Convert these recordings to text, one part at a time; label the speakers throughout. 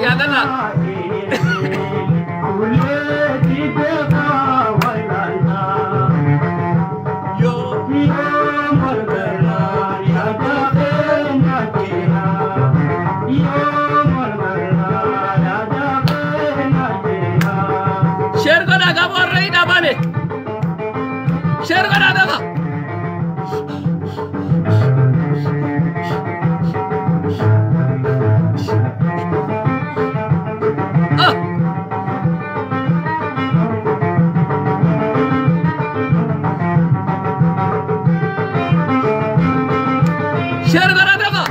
Speaker 1: yaadana. Share godhaa gaafa warra hidhaa baane. Share godhaa dafa. Ah. Share godhaa dafa.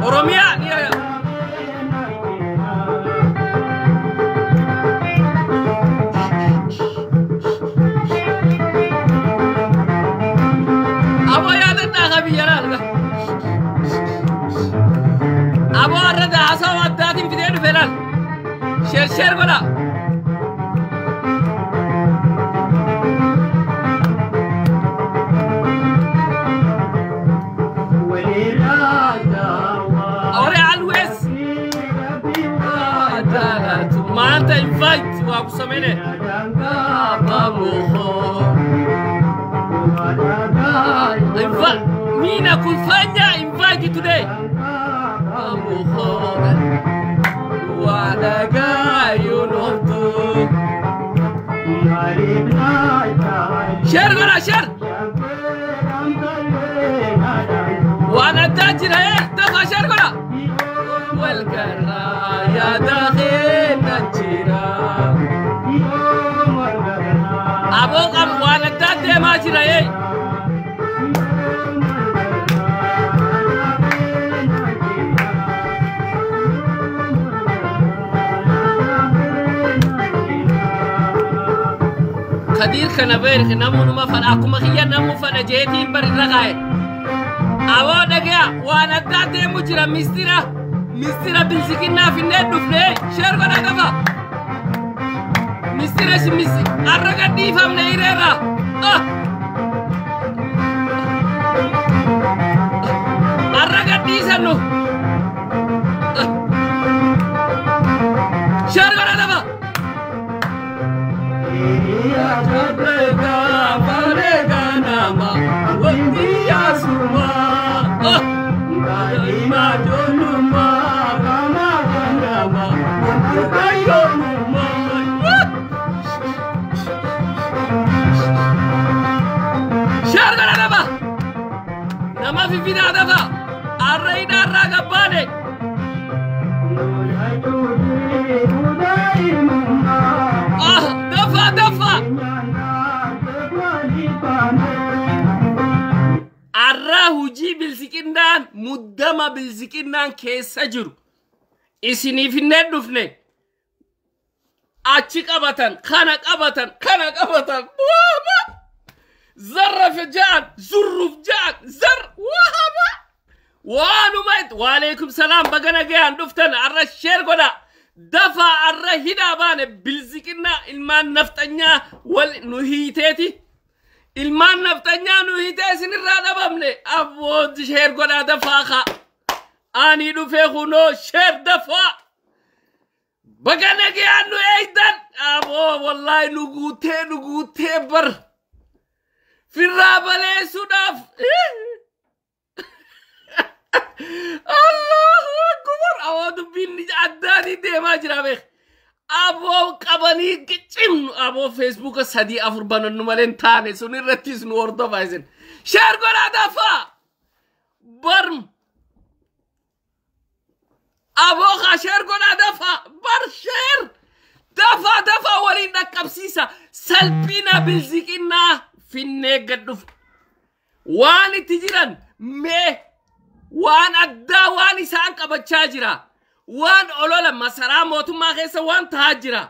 Speaker 1: Oromiyaa ni aya. Aboo yaadadhaa ka biyya laal. Aboo har'a haasawaa addaatiin fidee dhufe laal. Share share godhaa. Ore always maanta invite waa ku sameyne. Invite mina kufanya invite today. Share godhaa share. Waan addaa jira dafa share godhaa. Walgarraa yaada keenya jira. Aboo qabu waan addaa deemaa jira. Kadiir kana beerke namoonni fadha akkuma kiyya namuu fadha jeetiin bari irra kaa'e. Aboo dhagaya waan addaa deemu jira mistira mistira bilisikinnaa finnee dhufne share godhaa qaba. Mistira misi har'a gadhiifamne hireerra. Har'a gadhiisannu. Share godhaa qaba. Share godhaa dafa. Nama fifidaa dafa. Har'a hidhaarraa gabbaane. Ah, dafa dafa. Har'a hojii bilisikinnaan muddama bilisikinnaan keessa jiru. Isiniif hin dhufne. Achi qabatan, kana qabatan, kana qabatan. Waama! Zarrafa ja'an, zurruf ja'an, zar waama! Waanuma itti waalaikum salaam baga nagayaan dhuftan har'a share godhaa. Dafa har'a hidhaa baane bilisikinnaa ilmaan nafxanyaa wal nu hiiteeti. Ilmaan nafxanyaa nu hiitee isinirraa dhabamne. Aboo share godhaa dafaa kaa. Ani dhufee kunoo share dafaa. Baga nagayaan nu eegdan. Aboo wallaahi nu guutee nu guutee bar. Firraa baleessuudhaaf. Allahu akbar. Aboo dubbiin addaanii deemaa jira beek. Aboo qabanii cimnu aboo feesbuuka 3 4 banannu malee hin taane sun irrattis nu hordofaa isin. Share godhaa dafaa. Barm. Aboo kaa share godhaa dafa bar share dafa dafa waliin dhaqqabsiisa. Salphina bilziqinnaa finnee gad dhufu. Waan itti jiran mee waan addaa waan isaan qabachaa jira. Waan olola masaraa mootummaa keessa waan tahaa jira.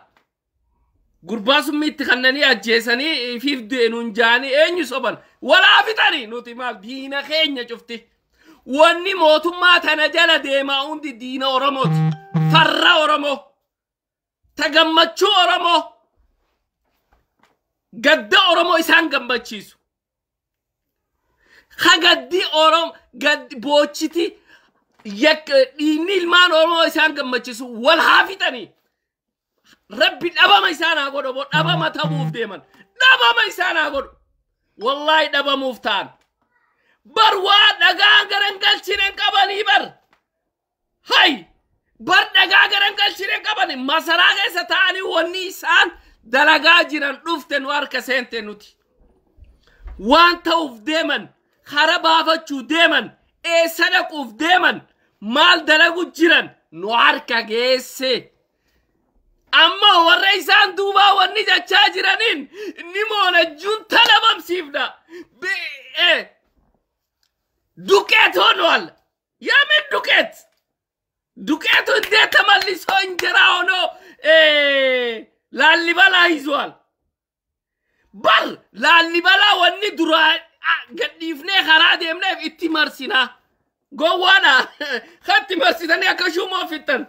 Speaker 1: Gurbaa summiitti kannanii ajjeesanii ifiif deenuun jaanii eenyu soban walaa fixanii nuti maal diina keenya cufti. Wanni mootummaa tana jala deemaa hundi diina Oromooti. Farra Oromoo. Ta gammachuu Oromoo. Gadda Oromoo isaan gammachiisu. Ha gaddi Oromoo gaddi boochiti dhiinni ilmaan Oromoo isaan gammachiisu wal haa fixanii. Rabbi dhabama isaan haa godhu obbo dhabama ta'uuf deeman. Dhabama isaan haa godhu. Wallaahi dhabamuuf ta'an. Bar waa dhagaa garan galchine hin qabanii bar. Hay! Bar dhagaa garan galchine hin qabanii masaraa keessa taa'anii wanni isaan dalagaa jiran dhufte nu harka seente nuti. Waan ta'uuf deeman, kara baafachuu deeman, eessa dhaquuf deeman, maal dalagu jiran nu harka geesse. Amma warra isaan duubaa wanni jechaa jiraniin ni moona junta dhabamsiifna. ዱቄት ሆኗል። የምን ዱቄት? ዱቄቱ እንዴት ተመልሶ እንጀራ ሆኖ ላሊበላ ይዟል? በር ላሊበላ ወኒ ዱራ gadhiifnee karaa deemneef itti marsinaa. Gowwaadha. Katti marsitanii akka shumoo fixan.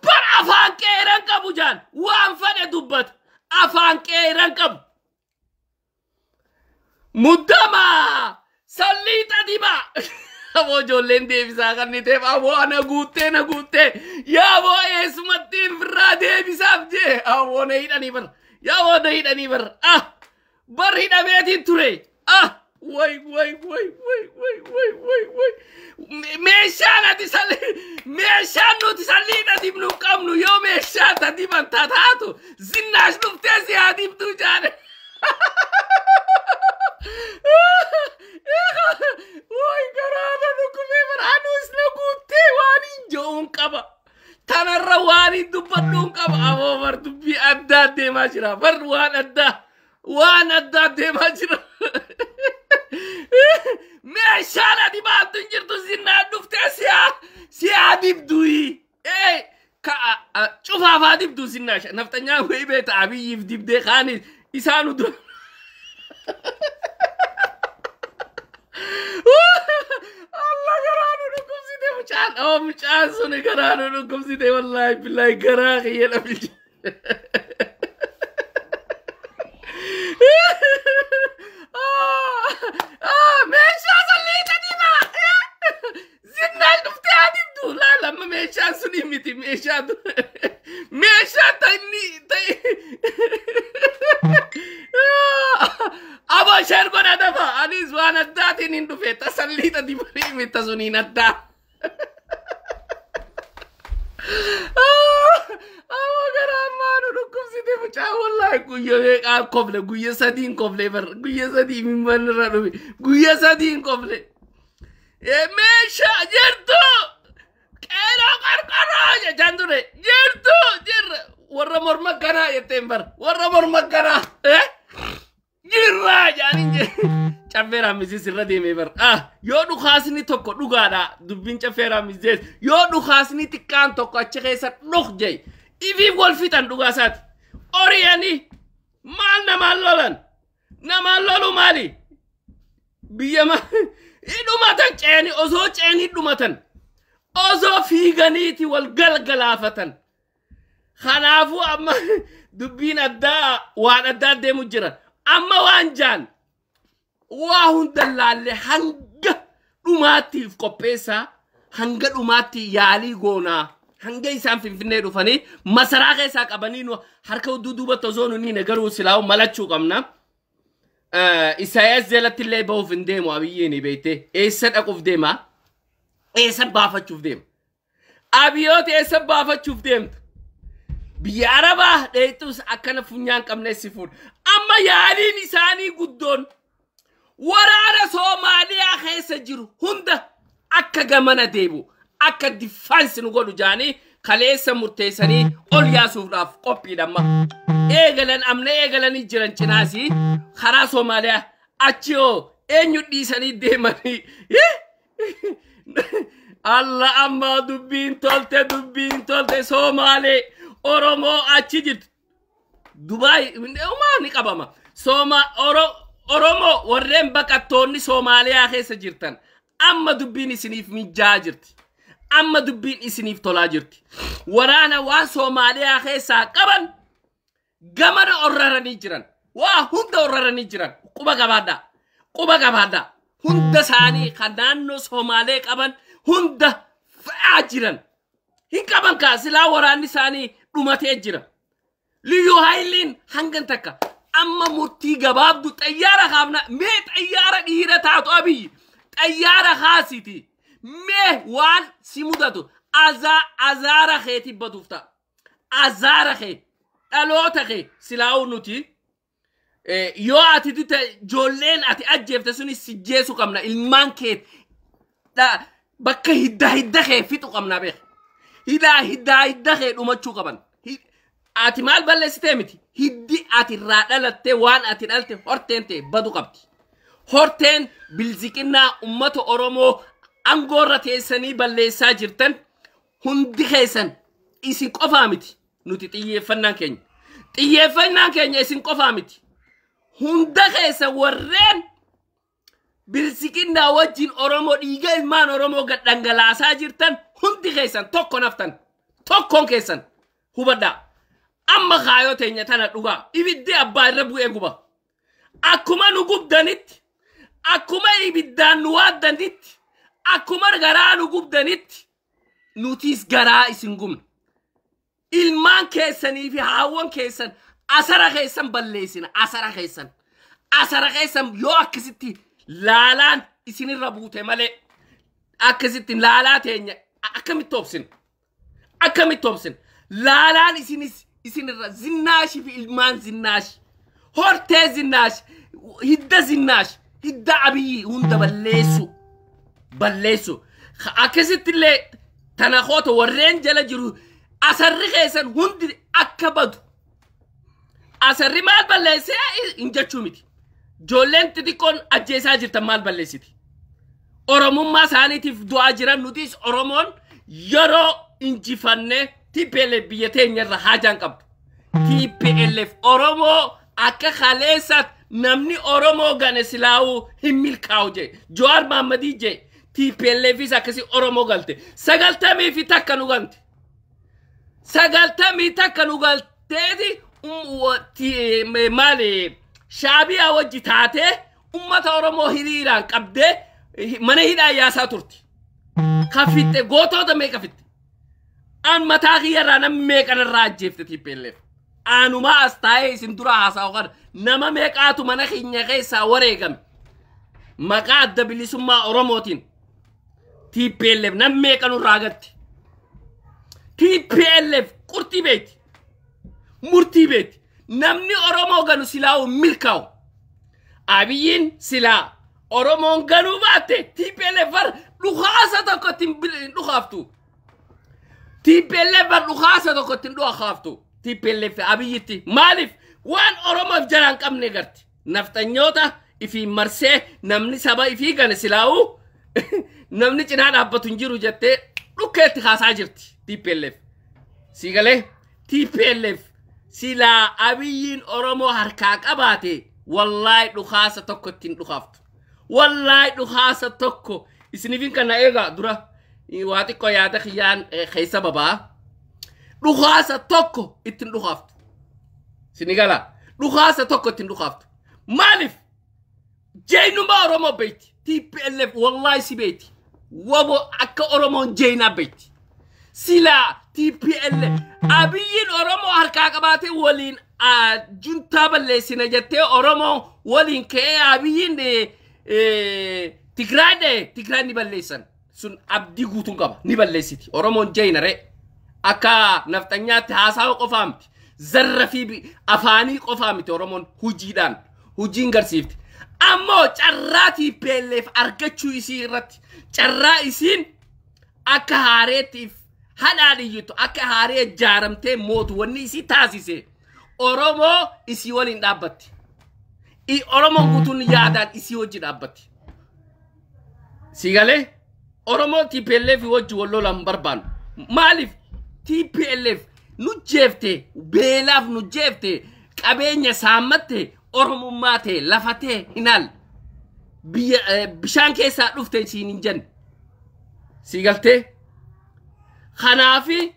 Speaker 1: Bar afaan qeeran qabu jaan waan fedhe dubbata. Afaan qeeran qabu. Muddama salliixa dibaa. Aboo ijoolleen deebisaa kan ni ta'eef aboo ana guuttee na guuttee yaa aboo eessumatti firraa deebisaaf jee aboo na hidhanii bar yaa aboo na hidhanii bar ah bar hidhameetiin ture ah way way way way way way way way meeshaan ati salli meeshaan nuti salliidha dibnu qabnu yoo meeshaa ta diban taatu zinnaash dhuftee si haa dibduu jaane. Way garaana dhukkubee bara anuus na guuttee waan hin je'uun qaba. Tanarra waan hin dubbadhuun qaba. Aboo bar dubbii addaa deemaa jira. Bar waan addaa deemaa jira. Meeshaan ati baattu hin jirtu zinnaan dhuftee si haa dibduyi. Cufaaf haa dibdu zinnaash. Nafxanyaa wayii beekta Abiyyiif dibdee kaanis isaanu dura. Allah garaanu dhukkubsite mucaan. Oh mucaan sun garaanu dhukkubsite wallaahi billaahi garaa kiyya dhabde. Meeshaa salliita dibaa. Zinnaan dhuftee haa dibdu. Laala amma meeshaan sun miti meeshaan meeshaan ta'inni ta'e. Aboo share godhaa dafa. Anis waan addaatiin hin dhufe tasalliita dibanii miti suniin addaa. Aboo garaa maanu dhukkubsite mucaa wallaahi guyya meeqaan kofle guyya sadiin kofle bar guyya sadii mimman irra dhufe guyya sadiin kofle. Meeshaa jirtu qeeroo qarqaroo jechaan ture jirtu jirra warra morma kanaa jetteen bar warra morma kanaa jirraa jaaniin jee caffee raammisis irra deemee bar yoo dhukaasni tokko dhugaadha dubbiin caffee raammisees yoo dhukaasni xiqqaan tokko achi keessa dhuk jee ifiif wal fixan dhugaasaati oriyanii maal namaan lolan namaan lolu maali biyya ma dhumatan ceeni osoo ceenii dhumatan osoo fiiganiiti wal galgalaafatan. Kanaafuu amma dubbiin addaa waan addaa deemu jira. Amma waan jaan waa hunda laalle hanga dhumaattiif qopheessaa hanga dhumaatti yaalii goonaa hanga isaan finfinnee dhufanii masaraa keessaa qabanii nu harka duubatti osoo nu niin garuu silaa'u malachuu qabna. Isaayyaas jalatti illee bahuuf hin deemu Abiyyiin beekte eessa dhaquuf deema eessa baafachuuf deema Abiyyoota eessa baafachuuf deemta biyya Arabaa dheexxus akkana funyaan qabne si fuudha. Amma yaaliin isaanii guddoon waraana Soomaaliyaa keessa jiru hunda akka gamana deebi'u akka diffaansi nu godhu jaanii kaleessa murteessanii ol yaasuudhaaf qophiidhamma. Eegalan amna eegalanii jiran cinaasi karaa Soomaaliyaa achi hoo eenyu dhiisanii deemanii. Allah amma dubbiin tolte dubbiin tolte Soomaalee Oromoo achi jirtu. Dubaay uumaa ni qabama. Oromoo warreen baqattoonni Soomaaliyaa keessa jirtan amma dubbiin isiniif mijjaa jirti. Amma dubbiin isiniif tolaa jirti. Waraana waan Soomaaliyaa keessaa qaban gamana orraranii jiran. Waa hunda orraranii jiran. Quba qabaadhaa. Quba qabaadhaa. Hunda isaanii kan naannoo Soomaalee qaban hunda fe'aa jiran. Hin qaban kaa silaa waraanni isaanii dhumatee jira. Liyyuu haayiliin hangan takka amma murtii gabaabdu xayyaara kaafna mee xayyaara dhiira taatu Abiyyi xayyaara kaasiti mee waan si mudatu azaara keeti baduuf ta'a. Azaara kee dhaloota kee silaa'uu nuti yoo ati dute ijoolleen ati ajjeefte sunis si jeesu qabna ilmaan kee bakka hidda hidda kee fixu qabna beek. Hiddaa hiddaa hidda kee dhumachuu qaban. Ati maal balleessitee miti hiddi ati irraa dhalattee waan ati dhalte horteen ta'e badu qabdi. Horteen bilziqinnaa uummata Oromoo angoorra teessanii balleessaa jirtan hundi keessan isin qofaa miti nuti xiyyeeffannaan keenya. Xiyyeeffannaan keenya isin qofaa miti. Hunda keessa warreen bilziqinnaa wajjin Oromoo dhiiga ilmaan Oromoo gad dhangalaasaa jirtan hundi keessan tokko naftan tokkoon keessan hubadhaa. Amma kaayoo teenya tana dhugaa ibiddi abbaa irra bu'ee guba. Akkuma nu gubdanitti, akkuma ibiddaan nu waaddanitti, akkuma garaa nu gubdanitti nutis garaa isin gubna. Ilmaan keessanii fi haawwan keessan asara keessan balleessina asara keessan. Asara keessan yoo akkasitti laalaan isinirra buute malee akkasitti laalaa teenya akkamitti obsina? Akkamitti obsina? Laalaan isinis isinirra zinnaashi fi ilmaan zinnaashi hortee zinnaashi hidda zinnaashi hidda Abiyyi hunda balleessu balleessu akkasitti illee tana koota warreen jala jiru asarri keessan hundi akka badu asarri maal balleessee hin jechuu miti. Ijoolleen xixiqqoon ajjeesaa jirtan maal balleessiti? Oromummaa isaaniitiif du'aa jiran nutis Oromoon yeroo injifannee TPLF biyya teenya irra haajaan qabdu. TPLF Oromoo akka kaleessaatti namni Oromoo gane silaa'uu hin milkaa'u jee. Jawaar Mahammadii jee. TPLFis akkasii Oromoo galte. 91 nu galte. 91 nu galteeti maali Shaabiyaa wajji taatee uummata Oromoo hiriiraan qabdee mana hidhaa yaasaa turti. Kafitte gootoota meeqa fitte? An mataa kiyyarraa namni meeqanarraa ajjeefte TPLF. Anumaa as taa'ee isin dura haasa'u kana nama meeqaatu mana keenya keessaa wareegame. Maqaa adda bilisummaa Oromootiin TPLF namni meeqa nurraa gatti. TPLF qurxii beeti. Murtii beeti. Namni Oromoo ganu silaa'u milkaa'u. Abiyyiin silaa Oromoon ganuu baatte TPLF bar dhukaasa tokko ittiin dhukaaftu. TPLF bar dhukaasa tokko ittiin dhukaaftu. TPLF Abiyyitti maaliif waan Oromoof jalaan qabne garti. Nafxanyoota ifii marsee namni saba ifii gane silaa'u namni cinaa dhaabbatu hin jiru jettee dhukkeetti kaasaa jirti TPLF. Siigalee TPLF silaa Abiyyiin Oromoo harkaa qabaate wallaahi dhukaasa tokko ittiin dhukaaftu. Wallaahi dhukaasa tokko isiniifin kana eegaa dura waa xiqqoo yaada kiyyaan keessa babaa. Dhukaasa tokko ittiin dhukaaftu. Sinigala dhukaasa tokko ittiin dhukaaftu. Maaliif? Jeenyummaa Oromoo beekti. TPLF wallaahi si beekti. Wabo akka Oromoon jeenaa beekti. Silaa TPLF Abiyyiin Oromoo harkaa qabaatee waliin juntaa balleessina jettee Oromoo waliin ka'ee Abiyyiin Tigraay dha'e Tigraay ni balleessan. Sun abdii guutuun qaba ni balleessiti. Oromoon jeena ree. Akka nafxanyaatti haasawa qofaa miti. Zarra fi afaanii qofaa miti Oromoon hojiidhaan hojiin garsiifti. Ammoo carraa TPLF argachuu isii irratti carraa isiin akka haareettiif hadhaan iyyittu akka haaree ijaaramtee mootu wanni isii taasise Oromoo isii waliin dhaabbatti. Oromoon guutuun yaadaan isii wajji dhaabbatti. Si galee Oromoo TPLF wajji wal lolaan barbaannu. Maaliif TPLF nu jeefte, beelaaf nu jeefte, qabeenya saammatte, Oromummaa ta'e lafa ta'e hinaal biyya bishaan keessaa dhufte isiin hin jenne. Si galtee? Kanaafi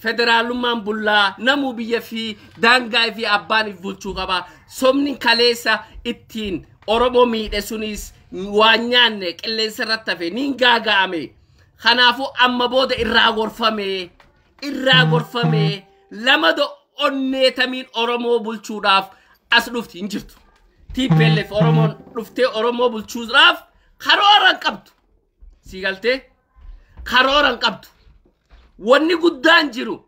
Speaker 1: federaalummaan bullaa namuu biyya fi daangaa fi abbaan bulchuu qaba. Somni kaleessa ittiin Oromoo miidhe sunis waan nyaanne qilleensa irratti hafe niin gaaga'ame. Kanaafuu amma booda irraa gorfame lama onneetamiin Oromoo bulchuudhaaf as dhufti hin jirtu. TPLF Oromoon dhuftee Oromoo bulchuudhaaf karoora hin qabdu. Si galtee? Karoora hin qabdu. Wanni guddaan jiru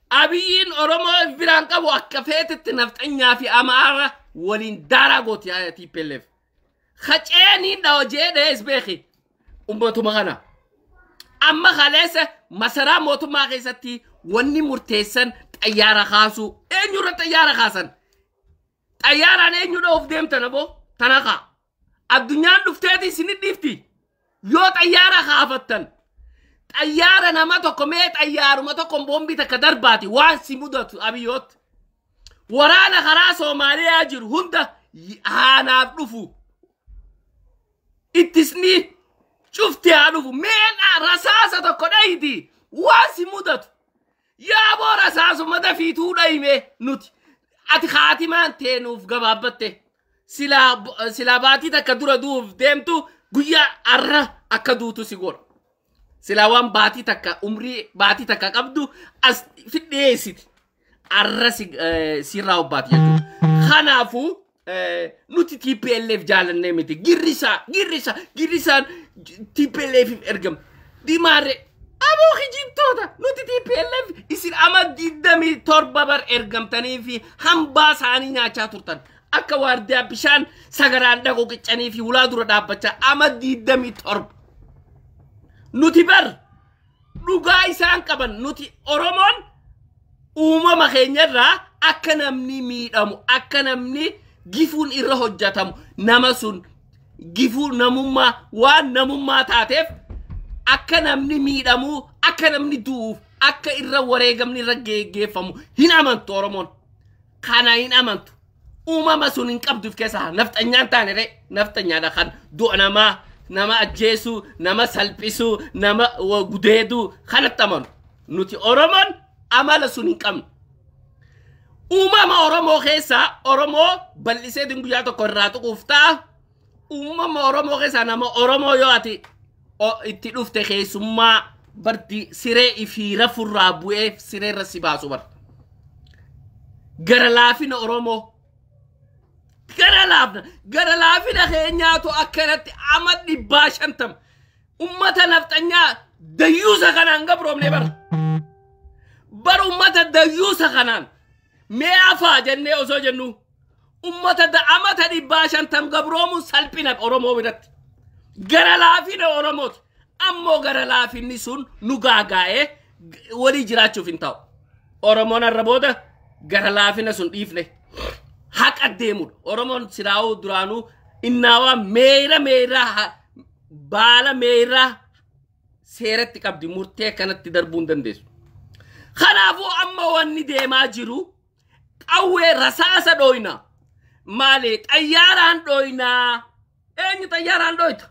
Speaker 1: Abiyyiin Oromoo biraan qabu akka feetetti nafxanyaa fi Amaara waliin daaraa gooti TPLF. Haceeniin dhawa jedhees beeki ummatuma kana. Amma kaleessa masaraa mootummaa keessatti wanni murteessan xayyaara kaasuu. Eenyurra xayyaara kaasan? Xayyaaraan eenyudha of deemtan aboo? Tana kaa. Addunyaan dhufteeti isinit dhiifti. Yoo xayyaara kaafattan xayyaara nama tokko mee xayyaaruma tokko boombii takka darbaati waan si mudatu Abiyyoot. Waraana karaa Soomaaliyaa jiru hunda haanaaf dhufu. Ittisni cufti haa dhufu. Mee rasaasa tokko dhayiti waan si mudatu. Yaaboo rasaasuma dafiituu dhayime nuti. Ati haatimaan teenuuf gabaabbatte. Silaa baatii takka dura duuf deemtu guyyaa arra akka duutu si godha. Silaa waan baatii takka umrii baatii takka qabdu as fidheessiti. Arra sirraa obbaati jechuudha. Kanaafuu nuti TPLF jaalannee miti. Girrisaan TPLF ergama. Dimaaree aboo kijibtoota nuti TPLF isin ama 27 bar ergamtanii fi hambaa isaanii nyaachaa turtan. Akka waardiyaa bishaan sagaraan dhaqu qiccanii fi hulaa dura dhaabbachaa ama 27. Nuti bar dhugaa isaan qaban nuti Oromoon uumama keenyarraa akka namni miidhamu akka namni gifuun irra hojjetamu nama sun gifuu namummaa waan namummaa taateef akka namni miidhamu akka namni du'uuf akka irra wareegamni irra geggeeffamu hin amantu Oromoon. Kana hin amantu. Uumama sun hin qabduuf keessaa nafxanyaan taane ree nafxanyaadha kan du'a namaa nama ajjeesuu nama salphisuu nama gudeeduu kanatti amanu. Nuti Oromoon amala sun hin qabnu. Uumama Oromoo keessaa Oromoo bal'isee guyyaa tokko irraa tuquuf ta'a. Uumama Oromoo keessaa nama Oromoo yoo ati itti dhufte keessummaa bardi siree ifii rafurraa bu'ee sireerra si baasu bar. Gara laafina Oromoo. Gara laafina keenyaatu akkanatti ama 150 ummata nafxanyaa dayyuusa kanaan gabroomne bar. Bar ummata dayyuusa kanaan mee afaa jennee osoo jennu ummata amata 150 gabroomuun salphina Oromoo biratti. Gara laafina Oromooti. Ammoo gara laafinni sun nu gaagaa'ee walii jiraachuuf hin ta'u. Oromoon har'a booda gara laafina sun dhiifne. Haqa deemudha. Oromoon silaa'uu duraanuu innaawaa meera baala meera seeratti qabdi murtee kanatti darbuu hin dandeessu. Kanaafuu amma wanni deemaa jiru qawwee rasaasa dhooyna. Maali xayyaaraan dhooynaa. Eenyu xayyaaraan dhooyta?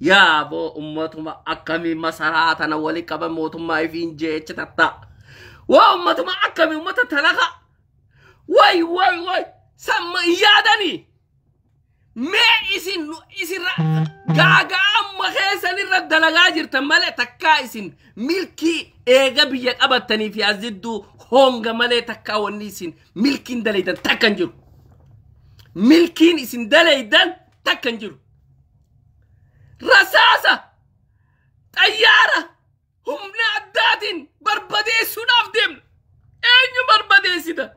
Speaker 1: Yaaboo ummatuma akkamii masaraa tana wali qaban mootummaa ifiin jecha tatta. Waa ummatuma akkamii ummata talaka. Way way way samma yaadanii. Mee isin gaagaa amma keessanirra dalagaa jirtan malee takkaa isin milkii eega biyya qabattanii fi as jidduu honga malee takkaa wanni isin milkiin dalaydan takka hin jiru. Milkiin isin dalaydan takka hin jiru. Rasaasa xayyaara humna addaatiin barbadeessuudhaaf deemna. Eenyu barbadeessita?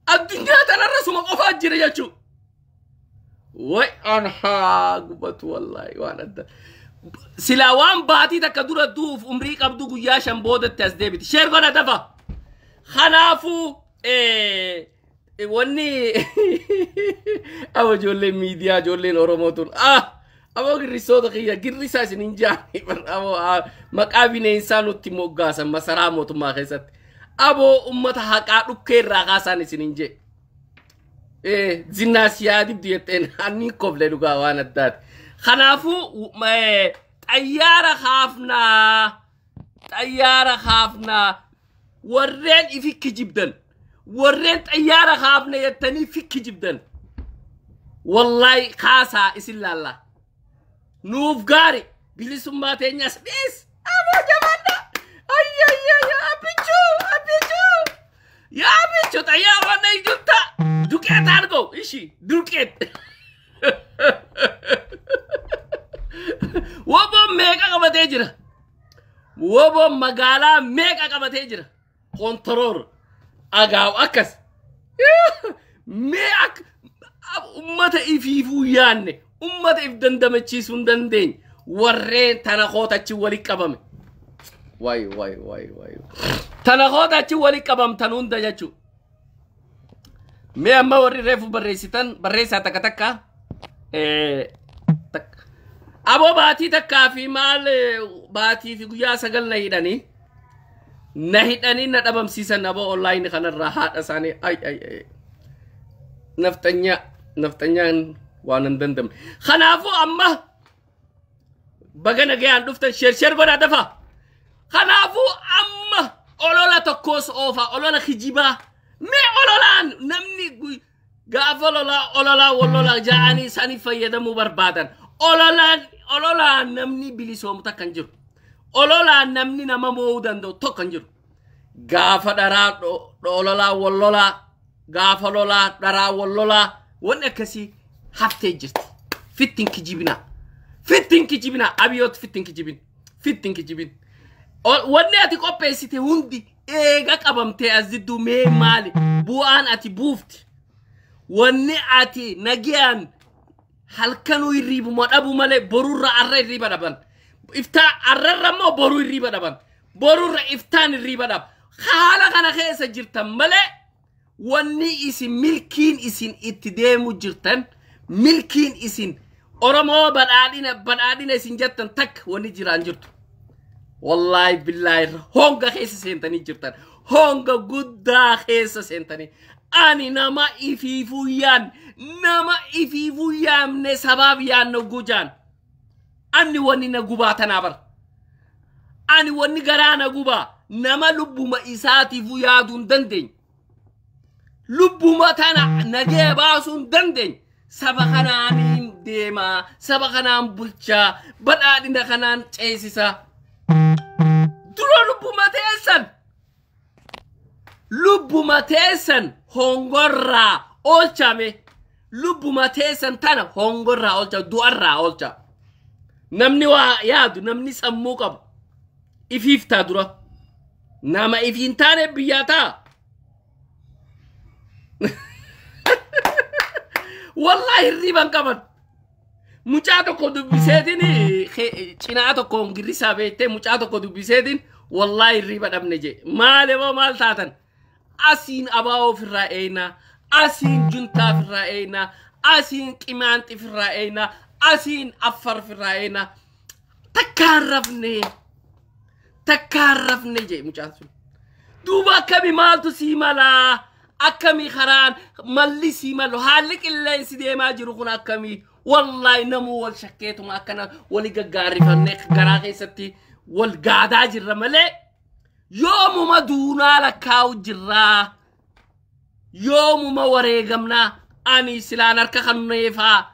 Speaker 1: Addunyaa tanarra suma qofaa jira jechuudha. Way An haa gubatu wallaahi waan adda. Silaa waan baatii takka dura duuf umrii qabdu guyyaa 5 boodatti as deebiti. Share godha dafa. Kanaafuu wanni abo ijoolleen miidiyaa ijoolleen Oromoo tun abo girrisoota kiyya girrisaa isin hin jaani abo maqaa bineensaa nutti moggaasan masaraa mootummaa keessatti. Abo ummata haqaa dhukkee irraa kaasaan isin hin jee. Zinnaas yaadibdu jetteen anni kofle dhugaa waan addaati. Kanaafuu xayyaara kaafnaa xayyaara kaafnaa warreen ifi kijibdan warreen xayyaara kaafna jettanii fi kijibdan wallaahi kaasaa isin laalla. Nuuf gaari bilisummaa teenyas dhiis aboo jabaadha. Ayyayya abichuu abichuu yaa abichuu xayyaara na ijutta duqeet argo ishi duqeet. Woboon meeqa qabatee jira? Woboon magaalaa meeqa qabatee jira? Kontoroor agaaw akkas. Mee akka ummata ifiifuu yaanne ummata if dandamachiisuu hin dandeenye warreen tana koota achi walitti qabame. Waay waay waay waay. Tana koota achi walitti qabamtan hunda jechuudha. Mee amma warri reefu barreessitan barreessaa takka takka. Aboo baatii takkaa fi maal baatii fi guyyaa 9 na hidhanii. Na hidhanii na dhabamsiisan aboo onlaayinii kanarraa haadha isaanii ay ay ay. Naftanyaan waan hin dandamne. Kanaafuu amma baga nagayaan dhuftan sheer godhaa dafa. Kanaafuu amma olola tokkos oofaa olola kijibaa. Mee ololaan namni gaafa lolaa ololaa wal lolaa ja'anii isaanii fayyadamuu barbaadan. Ololaan namni bilisoomu takka hin jiru. Ololaan namni nama moo'uu danda'u tokko hin jiru. Gaafa dharaa ololaa wal lolaa gaafa lolaa dharaa wal lolaa wanni akkasii haftee jirti. Fittiin kijibinaa. Fittiin kijibinaa. Abiyoot fittiin kijibin. Fittiin kijibin. Wanni ati qopheessite hundi eega qabamtee as jidduu mee maali? Bu'aan ati buufti. Wanni ati nagayaan halkanuu hirriibuma dhabu malee borurra arra hirriiba dhaban. Iftaa arrarra immoo boruu hirriiba dhaban. Borurra iftaan hirriiba dhaba. Haala kana keessa jirtan malee wanni isin milkiin isin itti deemu jirtan milkiin isin Oromoo badhaadhina isin jettan takka wanni jiraan jirtu. Wallaahi billaahi honga keessa seentanii jirtan. Honga guddaa keessa seentanii. Ani nama ifiifuu yaanne nama ifiifuu yaamne sabaaf yaanne gujaan. Ani wanni na gubaa tanaa bara. Ani wanni garaa na gubaa nama lubbuma isaatiifuu yaaduu hin dandeenye. Lubbuma tana nagee baasuu hin dandeenye. Saba kanaan deemaa, saba kanaan bulchaa, badhaadhina kanaan ceesisaa. Dura lubbuma teessan. Lubbuma teessan hongorraa oolchame. Lubbuma teessan tana hongorraa oolcha, du'arraa oolcha. Namni waa yaadu, namni sammuu qabu. Ifiif taa dura. Nama ifiin taane biyyaa taa. Wallaahi hirriiban qaban. Mucaa tokko dubbiseetiin cinaa tokko girrisaa beektee mucaa tokko dubbiseetiin wallaahi hirriiba dhabne jee. Maal immoo maal taatan? Asiin abaa'oo ofirraa eenaa, asiin juntaa ofirraa eenaa, asiin qimaanxi ofirraa eenaa, asiin affar ofirraa eenaa. Takkaan rafne. Takkaan rafne jee mucaan sun. Duuba akkami maaltu sii malaa? Akkami karaan malli sii malu haalli qilleensi deemaa jiru kun akkami? Wallaahi namuu wal shakkeetuma akkana wali gaggaarrifannee garaa keessatti wal gaadaa jirra malee yoomuma duunaa lakkaa'u jirraa yoomuma wareegamnaa ani silaan harka kanneefaa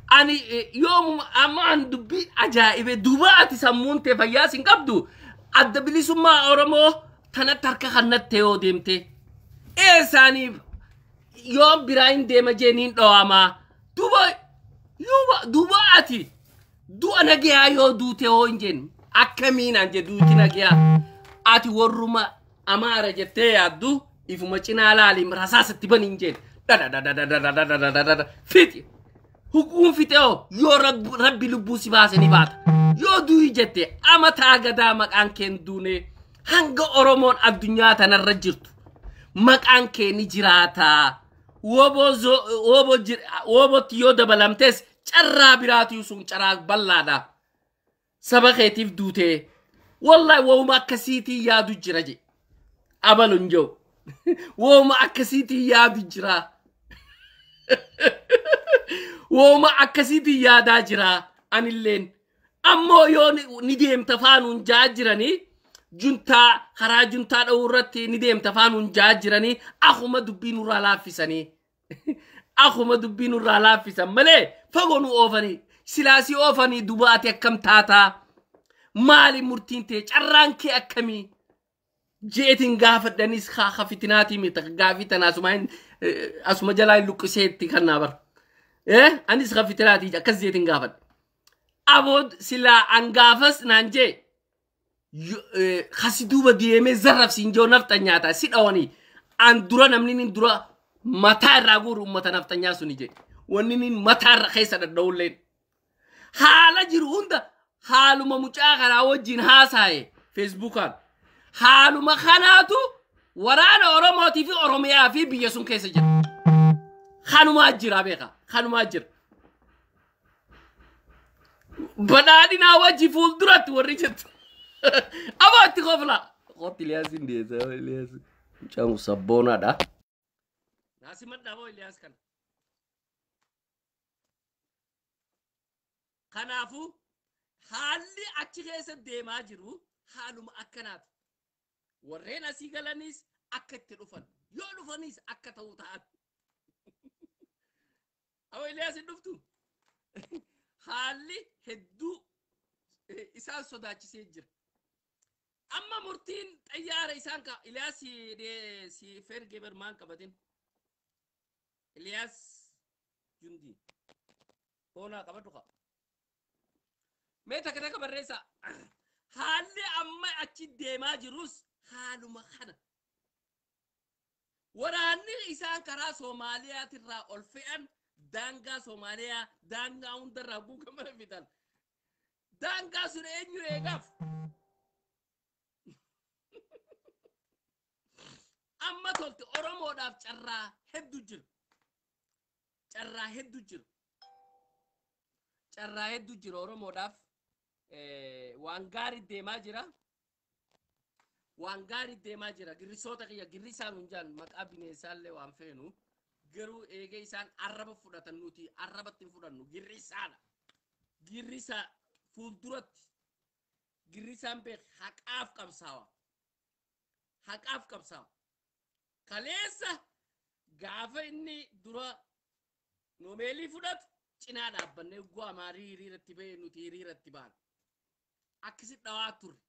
Speaker 1: ani yoomuma amma an dubbii ajaa'ibe duuba ati sammuun tee fayyaa sin qabdu adda bilisummaa Oromoo tanatti harka kannatte yoo deemte eessaaniif yoom biraa hin deema jeeniin dho'amaa duuba ati du'a nagayaa yoo duute hoo hin jeen akkamiin an jedhu duuti nagayaa ati warruma amaara jettee yaaddu ifuma cinaa laali rasaasatti bani hin jeen Dhadhadhadhadhadhadhadhadhadha fixi. Hukuun fixee yoo rabbi lubbuu si baase ni baata. Yoo du'i jette amataa gadaa maqaan kee hin duune hanga Oromoon addunyaa tanarra jirtu maqaan kee ni jiraata. Wobotti yoo dabalamtes carraa biraatu sun carraa bal'aadha. Saba keetiif duutee wallahi wooma akkasiitii yaadu jira je. Abalu hin jiru. Wooma akkasiitii yaadu jira. Wooma akkasiitii yaadaa jira anilleen. Ammoo yoo ni deemta faanuun jaa jiranii juntaa karaa juntaa dha'uu irratti ni deemta faanuun jaa jiranii akkuma dubbii nurraa laaffisanii. Akkuma dubbii nurraa laaffisan malee fagoo nu oofanii silaasii oofanii duba ati akkam taataa maali murtiin ta'e carraan kee akkamii jeetiin gaafadhanis haa fitinaatii miti gaafii tana asuma jalaa hin luqqiseetti kan naa bara. Anis haa fitinaatii akkas jeetiin gaafadha. Abood silaa an gaafas naan jee kasi duuba deemee zarrabsiin joo nafxanyaataa si dhawanii an dura namni ni dura mataa irraa guuru uummata nafxanyaa suni jee wanni ni mataa irra keessa dhadha'ulleen haala jiru hunda haaluma mucaa kanaa wajjin haasa'e feesbuukaan haaluma kanaatu waraana Oromootii fi Oromiyaa fi biyya sun keessa jira. Kanumaa jira beeka kanumaa jira. Badhaadhinaa wajji fuulduratti warri jettu. Aboo itti kofla. Qotti Iliyaas hin deessa Iliyaas. Mucaan kun sabboonaadha. Naasi madda aboo Iliyaas kana. Kanaafuu haalli achi keessa deemaa jiru haaluma akkanaati. Warreen asii galanis akka itti dhufan yoo dhufanis akka ta'u ta'an. Aboo Iliyaas hin dhuftu. Haalli hedduu isaan sodaachisee jira. Amma murtiin xayyaara isaan ka Iliyaas si ferge maan qabatin. Iliyaas Jundi. Hoonaa qabadhu qa. Mee takka takka barreessa. Haalli amma achi deemaa jirus haaluma kana. Waraanni isaan karaa Soomaaliyaatirraa ol fe'an daangaa Soomaaliyaa daangaa hundarraa guugamana fidan. Daangaa sun eenyu eegaaf? Amma tolte Oromoodhaaf carraa hedduu jira. Carraa hedduu jira. Carraa hedduu jira Oromoodhaaf. Waan gaarii deemaa jira. Waan gaarii deemaa jira. Girrisoota kiyya girrisaan hin jaan maqaa bineensaallee waan feenu. Garuu eegee isaan arraba fudhatan nuti arrabatti hin fudhannu girrisaadha. Girrisa fuulduratti girrisaan beek haqaaf qabsaawa. Haqaaf qabsaawa. Kaleessa gaafa inni dura noomeelii fudhatu cinaa dhaabbannee gu'a amaarii hiriiratti ba'e nuti hiriiratti baana. Akkasi dhawaa turre.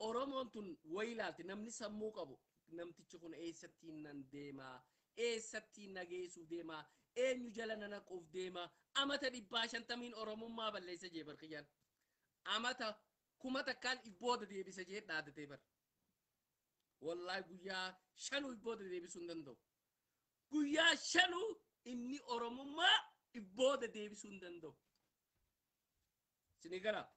Speaker 1: Oromoon tun wayi ilaalti namni sammuu qabu namtichi kun eessatti nan deemaa eessatti na geessuuf deemaa eenyu jala na naquuf deemaa amata 150 Oromummaa balleessa jee barkiyyaan. Amata 1000 ibbooda deebisa jee dhaadatee bar. Wallahi guyyaa 5 ibbooda deebisuu hin danda'u. Guyyaa 5 inni Oromummaa ibbooda deebisuu hin danda'u. Sini gara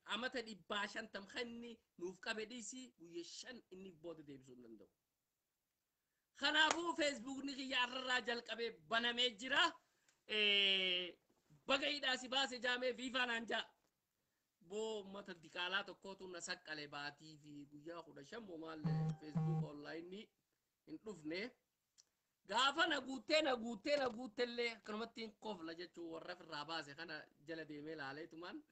Speaker 1: amata 150 kanni nuuf qabe dhiisii guyyaa 5 inni ibbooda deebisuu hin danda'u. Kanaafuu feesbuukni kiyya arrarraa jalqabee banamee jira. Baga hidhaa si baase jaamee fiifaa naan jaa. Boo uummata diqaalaa tokkootu na saqqale baatii fi guyyaa 15 moo maal feesbuuk onlaayinii hin dhufne. Gaafa na guuttee na guuttee na guuttellee akkanumatti hin kofla jechuun warra ofirraa baase kana jala deemee laaleetumaan.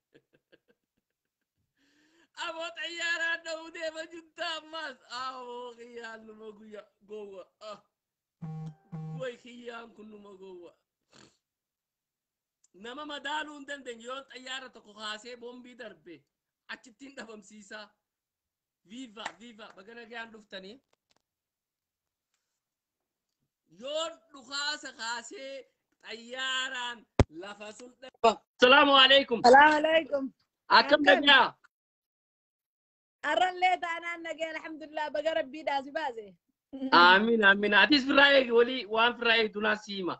Speaker 1: Aboo xayyaaraan dha'uu deema jirta ammas. Aboo kiyyaan numa guyyaa gowwa. Way kiyyaan kun numa gowwa. Nama madaaluu hin dandeenye yoo xayyaara tokko kaasee boombii darbe achittiin dhabamsiisaa. Viiva viiva baga nagaan dhuftanii. Yoo dhukaasa kaasee xayyaaraan lafa sun dhaba. Salaamu alaikum.
Speaker 2: Salaamu alaikum.
Speaker 1: Akkam nagaa?
Speaker 2: Arrallee taanaan nagee alhamdulillah baga rabbiidhaa si baase.
Speaker 1: Amiin amiin. Atis firraa eegi walii waan firraa eegdu naa siima.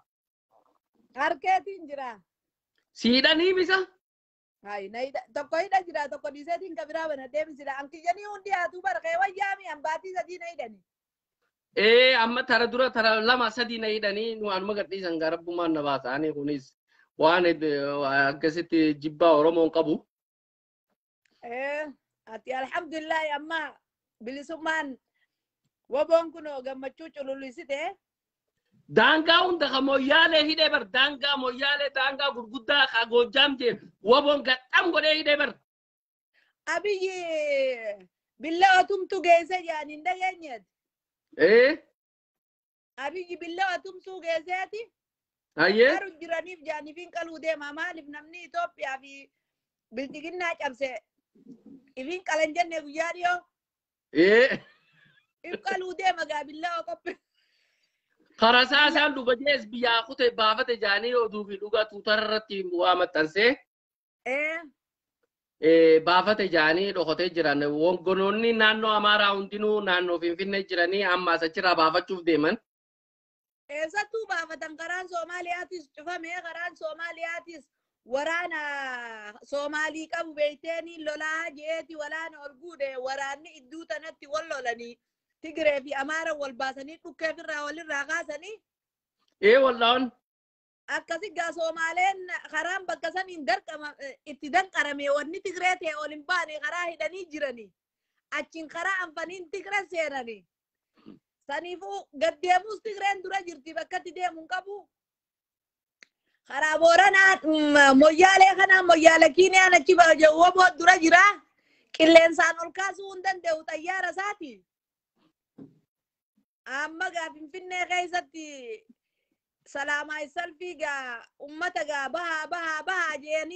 Speaker 2: Harkeetiin jira.
Speaker 1: Siidhanii misa?
Speaker 2: Hai, na hidha tokko hidha jira tokko dhiiseetiin ka biraa banadhee misira. Ankiyyanii hundi haatuu barqee wayyaami ambaatii sadii na hidhani.
Speaker 1: Ee amma tara dura tara lama sadii na hidhanii nu anuma gadhiisan gaa rabbummaan na baasa. Ani kunis waan akkasitti jibbaa Oromoon qabu.
Speaker 2: Ee ati alhamdulillahi amma bilisummaan woboon kunoo gammachuu culullisite.
Speaker 1: Daangaa hunda ka mooyyaalee hidhee bar daangaa mooyyaalee daangaa gurguddaa ka Goojjaam jee woboon gadham godhee hidhee bar.
Speaker 2: Abiyyi billaa otumtu geesse jedhan hin dhageenyeeti.
Speaker 1: Ee
Speaker 2: Abiyyi billaa otumsuu geesseeti.
Speaker 1: hayyee
Speaker 2: Garu jiraniif jaaniif qaluu deema maaliif namni Itoophiyaa fi bildiginnaa cabse ifin qalan jenne guyyaa dhiyoo
Speaker 1: ee
Speaker 2: if qaluu deema gaa billaa qophii.
Speaker 1: Karasaa isaan dhuba jees biyyaa kute baafate jaanii oduu fi dhugaa tuutara irratti waa maxxansee
Speaker 2: Ee
Speaker 1: baafate jaanii dhokotee jiran. Wongonoonni naannoo Amaaraa hundinuu naannoo Finfinnee jiranii ammaas achirraa baafachuuf deeman.
Speaker 2: Eessattuu baafatan karaan Soomaaliyaatis cufame karaan Soomaaliyaatis waraana Soomaalii qabu beeyteeni lolaa jeeti waraana ol guude waraanni idduu tanatti wal lolanii Tigree fi Amaara wal baasanii dhukkee ofirraa walirraa kaasanii
Speaker 1: Ee wallaahun
Speaker 2: akkasi gaa Soomaaleen karaan bakka saniin darqama itti danqarame wanni Tigree ta'e ol hin baane karaa hidhanii jiranii achiin karaa anfaniin Tigree seenanii. Saniifuu gad deemuus Tigreen dura jirti bakka itti deemu hin qabu. Karaa Booranaa moyyaalee kanaa moyyaale Kiiniyaan achi woboo dura jira. Qilleensaan ol kaasuu hin danda'u xayyaara isaati. Amma gaa Finfinnee keessatti salaamaa salfii gaa ummata gaa bahaa bahaa bahaa jedhanii.